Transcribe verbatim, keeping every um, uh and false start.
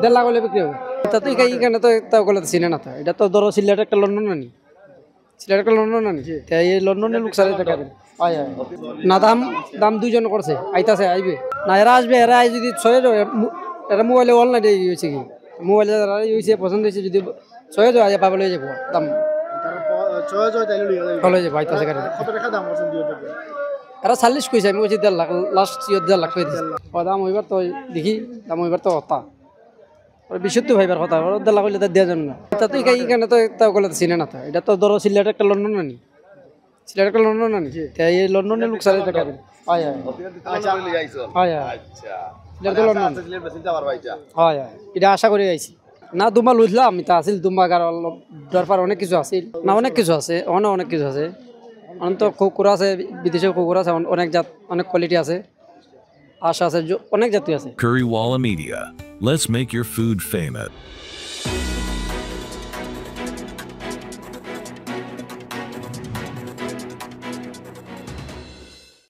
দেড় লাখ অইলে বিক্রি অইবো। ইটা তো ইখা-, ইখানো তো একটা গলাতে চিনে না তো। ইটা তো ধরো সিলেট একটা লন্ডন আনি। সিলেট একটা লন্ডন আনি। তে এই লন্ডনর লোক চালাইতে পারে। অয়, অয়। না, দাম, দাম দুইজন করছে, আইতাছে, আইবে। না, এরা আসবে, এরা আই যদি ছয় হাজার, মু-, এরা মোবাইলে অনলাইনে ইয়ে অইছে কি? মোবাইলে যারা ইয়ে অইছে, পছন্দ অইছে, যদি ছয় হাজার আইয়া পাগল অই যাইবো, দাম। তারা প-, ছয় হাজার তাইলে লইয়া যাইবো। পাগল অই যাইবো, আইতাছে গাড়ি। কত টাকা দাম করছেন দুই হাজার? এরা চল্লিশ কইছে, আমি কইছি দেড় লাখ, লাস্ট ইয়ে দেড় লাখ কই দিছি। ও দাম অইবার তো দেখি, দাম অইবার তো কথা। ওরা বিশুদ্ধ ভাইবার কথা, ওরা দেড় লাখ অইলে তো দেওয়া যাবে না। ইটা তো ইখা-, ইখানো তো একটা গলাতে চিনে না তো। ইটা তো ধরো সিলেট একটা লন্ডন আনি। সিলেট একটা লন্ডন আনি। তে এই লন্ডনর লোক চালাইতে পারে। অয়, অয়। আচ্ছা। অয়, অয়। আচ্ছা। সিলেট তো লন্ডন। অয়, অয়। ইটা আশা করি আইছি। না, দুম্বা লইছিলাম, ইটা আছিল দুম্বা গার অলপ দরবার অনেক কিছু আছিল। না, অনেক কিছু আছে, অনেক, অনেক কিছু আছে। অনেক তো কুকুর আছে, বিদেশি কুকুর আছে, অন-, অনেক জাত, অনেক কোয়ালিটি আছে। আশা আছে, জ-, অনেক জাতি আছে। Currywalla Media. Let's make your food famous.